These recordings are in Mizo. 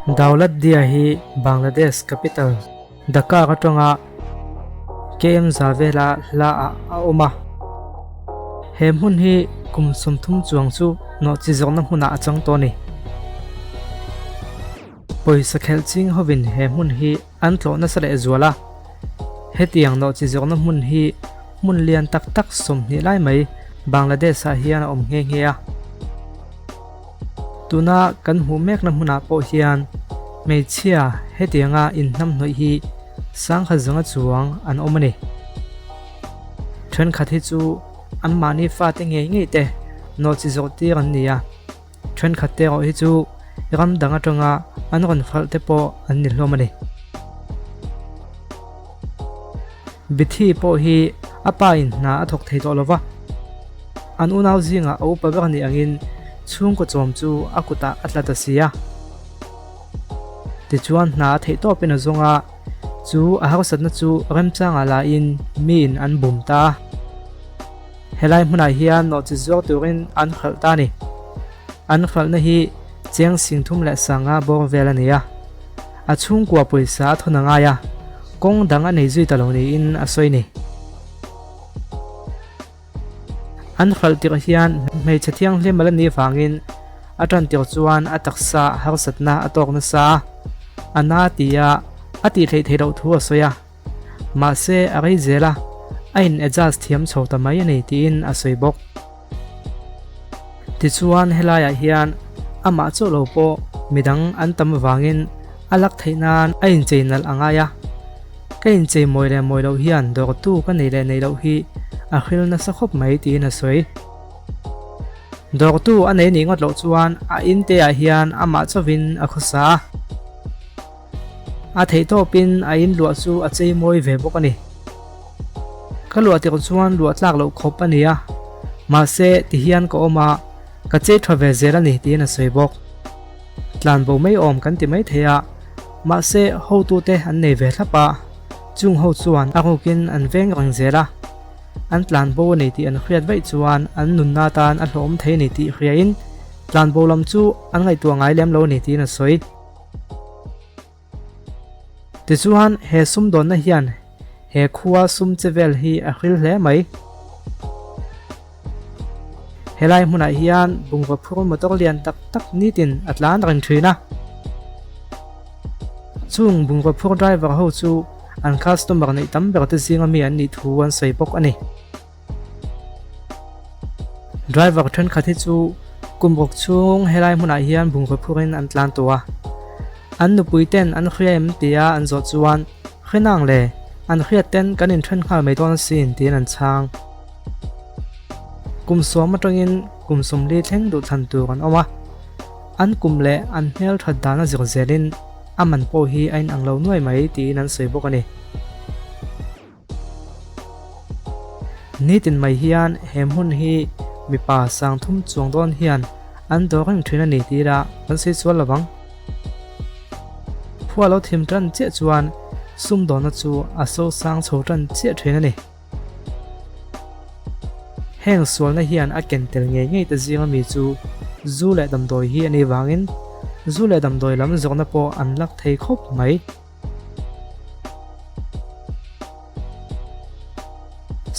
Daulatdia hi Bangladesh capital Dhaka atanga KM za vela hla ah a awm a. He hmun hi kum 30 chuang chu nawhchi zawkna hmunah a chang tawh a ni. Pawisa khelh ching hovin he hmun hi an tlawh nasa leh zual a. Hetiang nawhchi zawkna hmun hi hmun lian tak tak 20 lai mai Bangladesh ah hian a awm nghe nghe a. Tuna kan hmuh mekna hmunah pawh hian hmeichhia hetianga inhnamhnawih hi sangkhat zawnga chuang an awm a ni. Thenkhat hi chu anmahni fate ngei ngei te nawhchi zawh tir an ni a, thenkhat te erawh hi chu ram dang atanga an rawn falh te pawh an ni hlawm a ni. Bithi pawh hi a pa in hna a thawk thei tawh lo va, an unau zingah a upa ber anih angin chhungkaw chawm chu a kutah a tla ta si a. Tichuan hna a theih tawpin a zawng a, chu a harsatna chu remchangah lahin miin an bum ta a. Helai hmunah hian nawhchi zuar turin an hralh ta a ni. An hralhna hi cheng 35 bawr vel a ni a. A chhungkua pawisa a thawn a ngai a, kawng dang a nei zui ta lo niin a sawi ni. An hralh tirh hian hmeichhe thianghlim a la nih vangin a tan tirh chuan a taksa harsatna a tawk nasa a, a na tia a tih hleih theih loh thu a sawi a. Mahse a rei zel a, a in adjust thiam chho ta mai a ni tiin a sawi bawk. Tichuan helaiah hian amah chauh lo pawh midang an tam avangin a lak theih nan a inchei nalh a ngai a. Ka inchei mawi leh mawi loh hian dawrtu ka nei leh nei loh hi a hril nasa khawp mai tiin a sawi. Dawrtu a nei nih ngawt loh chuan a inte ah hian amah chauhin a khawsa a. A theihtawpin a in luah chu a chei mawi ve bawk a ni. Ka luah tirh chuan luah tlak loh khawp a ni a, mahse ti hian ka awm a, ka chei tha ve zel a ni tiin a sawi bawk. Tlan bo mai awm kan ti mai thei a, mahse hotute an nei ve thlap a, chung ho chuan a rukin an veng reng zel a, an tlan bo a ni tih an hriat vaih chuan an nunna tan a hlawhawm thei a ni tih hriain tlan bo lam chu an ngaihtuah ngai lem lo a ni tiin a sawi. Tichuan he sumdawnna hian he khua sum che vel hi a hril hle mai. Helai hmunah hian bungraw phur motor lian tak tak nitin a tlan reng thin a. Chung bungraw phur driver ho chu an customer neih tam ber te zinga mi an nih thu an sawi bawk a ni. Driver thenkhat hi chu kum ruk chhung helai hmunah hian bungraw phurin an tlan tawh a, an nupui ten an hria em tia an zawh chuan hre nang le, an hriat ten kan inthen nghal mai dawn asin tiin an chhang. Kum 10 atangin kum 40 thleng duhthlan tur an awm a, an kum leh an hmel that dan a zir zelin a man pawh hi a inang lo nuai mai tiin an sawi bawk a ni. Nitin mai hian he hmun hi mipa 3000 chuang dawn hian an dawr reng thin a ni tih ila kan sawi chual lovang. Khua lo thim tan chiah chuan sumdawnna chu a so sang chho tan chiah thin a ni. Heng sualna hian a ken tel ngei ngei te zinga mi chu zu leh damdawi hi a nih vangin zu leh damdawi lam zawkna pawh an lak thei khawp mai.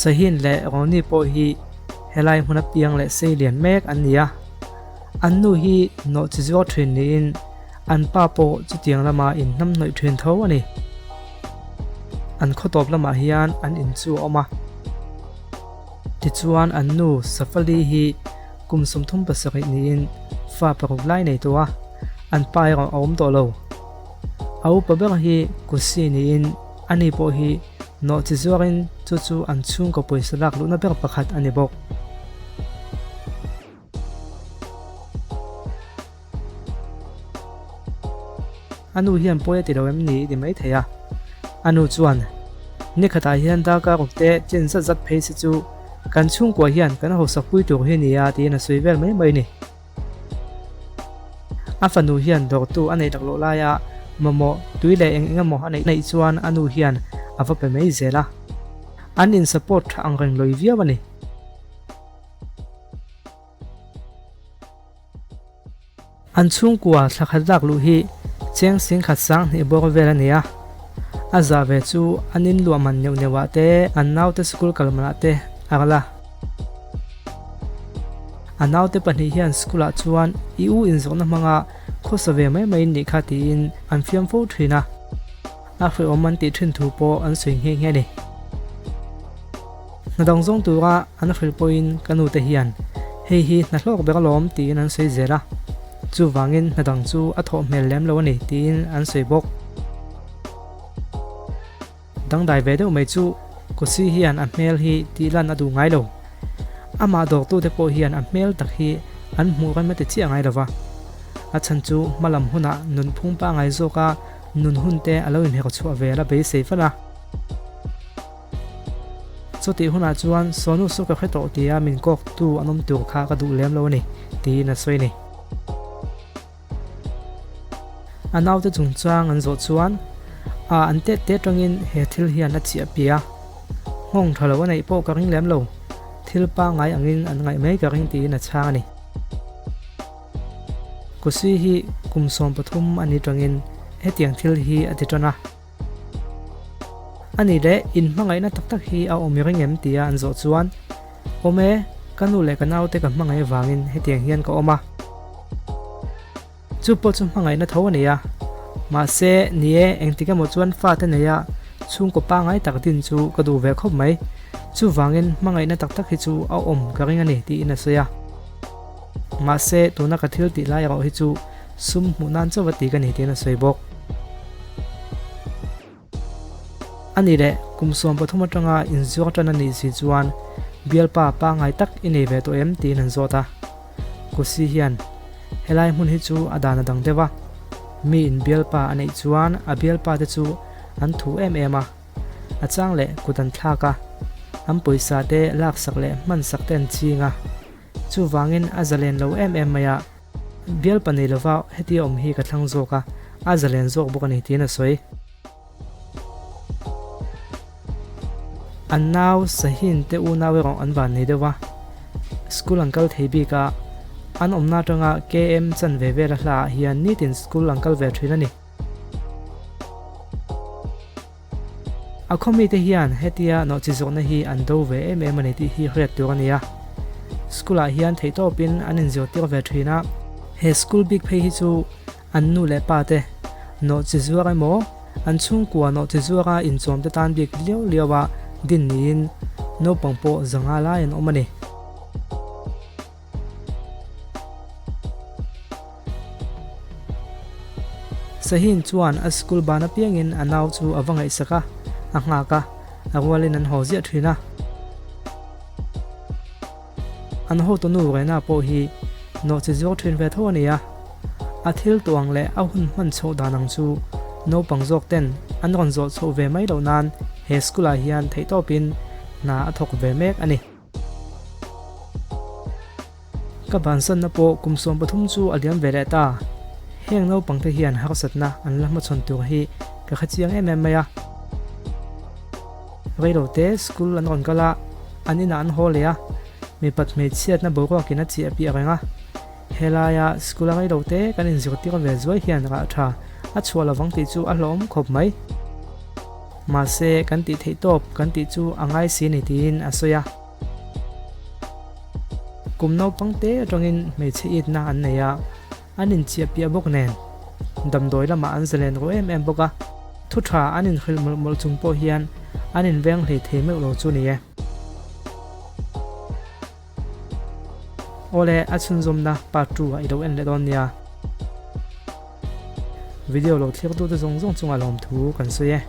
Sahin leh Roni pawh hi helai hmuna piang leh sei lian mek an ni a, an nu hi nawhchi zuar thin niin an pa pawh chutiang lama inhnamhnawih thin tho a ni. An khawtawp lamah hian an in chu a awm a. Tichuan an nu Safali hi kum 37 niin fa paruk lai nei tawh a, an pa erawh a awm tawh lo. A upa ber hi Kusi niin ani pawh hi nawhchi zuarin chu chu an chhungkaw pawisa lak luhna ber pakhat a ni bawk. A nu hian pawi a ti lo em ni i ti mai thei a. A nu chuan, Ni khatah hian darkar ruk te chin zat zat phei se chu kan chhungkua hian kan hausak pui tur hi nia tiin a sawi vel mai mai a ni. A fanu hian dawrtu a neih laklawh laia mamawh tui leh eng eng emaw a neih neih chuan a nu hian a va pe mai zel a. An in support tha ang reng lawi viau a ni. An chhungkua thla khat lak luh hi Cheng singkhat sanghnih bawr vel a ni a, a zah ve chu an in luah man neuh neuh ah te, an naute school kal man ah te a ral a. A naute pahnih hian school ah chuan i u inzawhna hmanga khawsa ve mai mai in nih kha tiin an fiam fo thin a, a hrehawm an tih thin thu pawh an sawi nghe nghe a ni. Hna dang zawng tura an hrilh pawhin ka nute hian hei hi hna hlawk ber alawm tiin an sawi zel a, chuvangin hna dang chu a thawh hmel lem lo a ni tiin an sawi bawk. Dangdai ve deuh mai chu Kusi hian a hmel hi tih lan a duh ngai lo. Amah dawrtute pawh hian a hmel tak hi an hmuh rem a ti chiah ngai lo va. A chhan chu hmalam hunah nunphung pangngai zawka nun hunte a lo inherh chhuah ve la beisei fal a. Chutih hunah chuan Sonu chu ka hre tawh tia min kawktu an awm tur kha ka duh lem lo a ni, tiin a sawi a ni. A naute chungchang an zawh chuan a an tet te atangin he thil hian a chiah piah a, nghawng tha lo a neih pawh ka ring lem lo, thil pangngai angin an ngaih mai ka ring tiin a chhang a ni. Kusi hi kum 13 a ni tangin hetiang thil hi a ti tan a. A ni leh, inhmangaihna tak tak hi a awm i ring em? tia an zawh chuan, Awm e, ka nu leh ka naute ka hmangaih avangin hetiang hian ka awm a. Chu pawh chu hmangaihna tho a ni a. Mahse, ni e, engtik emaw chuan fate neia chhungkaw pangngai tak din chu ka duh ve khawp mai. Chuvangin hmangaihna tak tak hi chu a awm ka ring a ni, tiin a sawi a. Mahse, tuna ka thil tih lai erawh hi chu sum hmuh nan chauh a ti ka ni tiin a sawi bawk. A ni leh, kum 13 atanga inzuar tan a nih si chuan bialpa pangngai tak i nei ve tawh em tiin an zawt a. Kusi hian, Helai hmun hi chu a dan a dang deuh a, mi in bialpa a neih chuan a bialpa te chu an thu em em a, a chang leh kut an thlak a, an pawisa te laksak leh hmansak te an ching a, chuvangin a zalen lo em em mai a. Bialpa nei lova hetia awm hi ka thlang zawk a, a zalen zawk bawk a ni tiin a sawi. An nau Sahin te unau erawh an van nei deuh a, school an kal thei bik a, an awmna atanga KM chanve vela hlaah hian nitin school an kal ve thin a ni. A khaw mite hian hetia nawhchi zawhna hi an do ve em em a ni tih hi hriat tur a ni a. School ah hian theihtawpin an inzirtir ve thin a. He school bik phei hi chu an nu leh pa te nawhchi zuar emaw an chhungkua nawhchi zuara inchawm te tan bik liau liau a din niin naupang pawh zanga lai an awm a ni. Sahin chuan a school ban apiangin a nau chu a va ngaihsak a, a nghak a, a rualin an haw ziah thin a. An hotunu Rena pawh hi nawhchi zuar thin ve tho a ni a, a thil tuang leh a hun hman chhoh dan ang chu naupang zawk ten an rawn zawh chhoh ve mai loh nan he school ah hian theihtawpin hna a thawk ve mek a ni. Ka bansanna pawh kum 13 chu a liam ve leh ta. Heng naupangte hian harsatna an la hmachhawn tur hi ka hre chiang em em mai a. Reilote school an rawn kal a, an inah an haw leh a, mipat hmeichhiatna boruakin a chiah piah reng a. Helaia school a reilote kan inzirtir ve zuai hian rah tha a chhuah lovang tih chu a hlawhawm khawp mai. Mahse kan tih theih tawp kan tih chu a ngai si ni tiin a sawi a. Kum naupang te atangin hmeichhe itna an nei a, an inchiah piah bawk nen damdawi lamah an zalen ru em em bawk a, thu tha an inhrilh mawlh mawlh chung pawh hian an inveng hlei thei meuh lo chu ni e. Awle, a chhunzawmna part 2 ah i lo en leh dawn nia. Video lo thlir tute zawng zawng chungah lawmthu kan sawi e.